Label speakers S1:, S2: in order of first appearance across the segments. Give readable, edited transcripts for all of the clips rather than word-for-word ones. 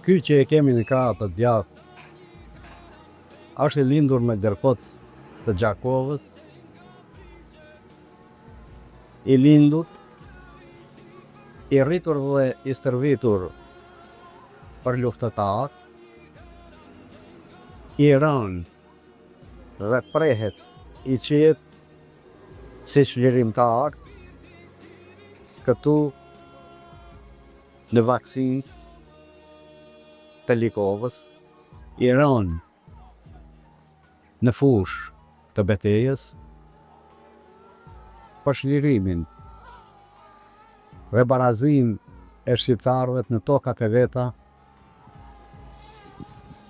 S1: Ky që e kemi në krah të djathtë është i lindur në Gërkoc të Gjakovës, i lindur, i rritur dhe i stërvitur për luftëtar, i rënë dhe prehet i qetë si çlirimtar këtu në Vaksincë të Likovës, i rënë në fushë të betejës për çlirimin dhe barazinë e shqiptarëve në tokat e veta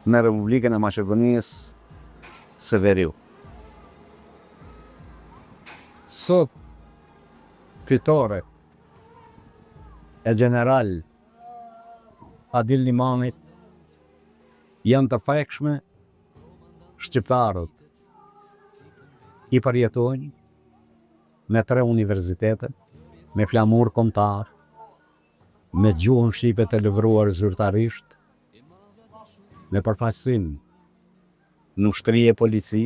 S1: në Republikën e Maqedonisë së Veriut. Sot fitoret e gjeneral Fadil Nimanit janë të prekshme, shqiptarët i përjetojnë me tre universitete, me flamur kombëtar, me gjuhën shqipe të lëvruar zyrtarisht, me përfaqësim në ushtri e polici,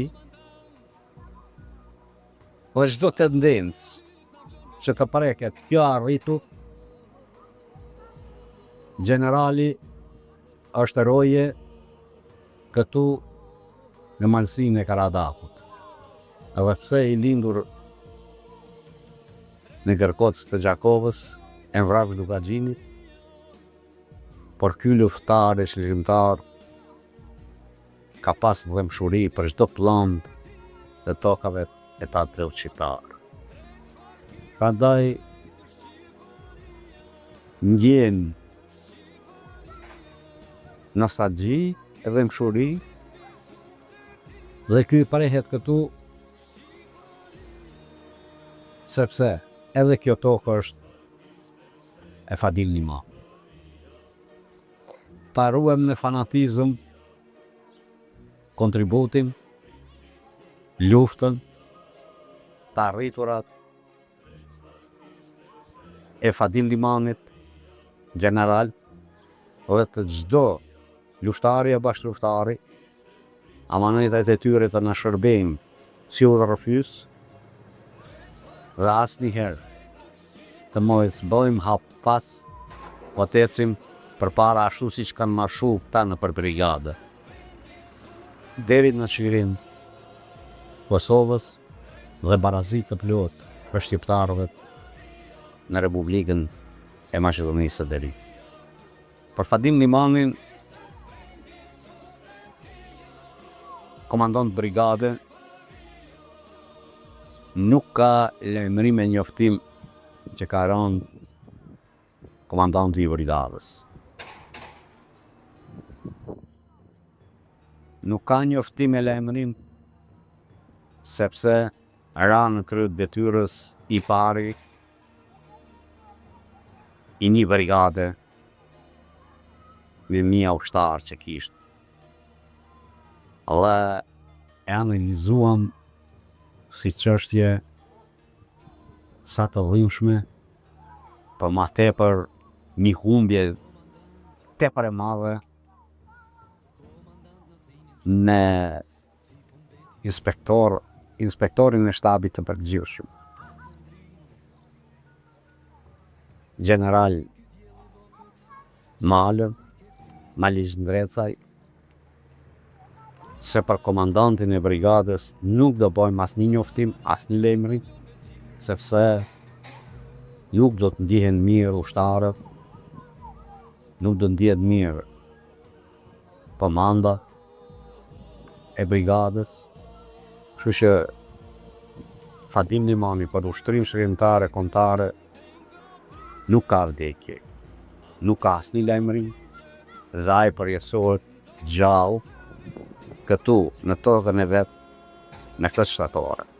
S1: dhe çdo tendencë që të preket kjo e arritur, gjenerali është roje këtu në Malësinë e Karadakut. Edhe pse i lindur në Gërkoc të Gjakovës, e Vrapsht Dukagjinit, por ky luftëtar e çlirimtar ka pas dhembshuri për çdo pëllëmbë të tokave e të atdheut shqiptar. Prandaj ndjen nostalgji e dhembshuri dhe ky prehet këtu sepse edhe kjo tokë është e Fadil Nimanit. Ta ruajmë në fanatizëm kontributin, luftën, të arriturat e Fadil Nimanit, gjeneral, dhe të çdo luftari e bashkëluftari, amanetet e tyre të na shërbejnë si udhërrëfyes dhe asnjëherë të mos bëjmë hap pas, po të ecim përpara ashtu siç kanë marshu këta nëpër brigada. Deri në çlirim Kosovës dhe barazi të plotë për shqiptarët në Republikën e Maqedonisë së Veriut. Për Fadil Nimanin, komandant brigade, nuk ka lajmërim e njoftim që ka rënë komandanti i brigadës. Nuk ka njoftim e lajmërim sepse ra në krye të detyrës i pari i një brigade me mija ushtarë që kishte. Dhe e analizuam si çështje sa të dhimbshme, për ma tepër një humbje tepër e madhe me inspektor, inspektorin e shtabit të përgjithshëm. Gjeneral Malën, Maliq Ndrecaj, se për komandantin e brigadës nuk do bëjmë asnjë njoftim, asnjë lajmërim, sepse nuk do të ndihen mirë ushtarët, nuk do të ndihet mirë komanda e brigadës, kështu që Fadil Nimani për ushtrinë çlirimtare kombëtare nuk ka vdekje, nuk ka asnjë lajmërim dhe ai përjetësohet gjallë këtu në tokën e vet në këtë shtatore.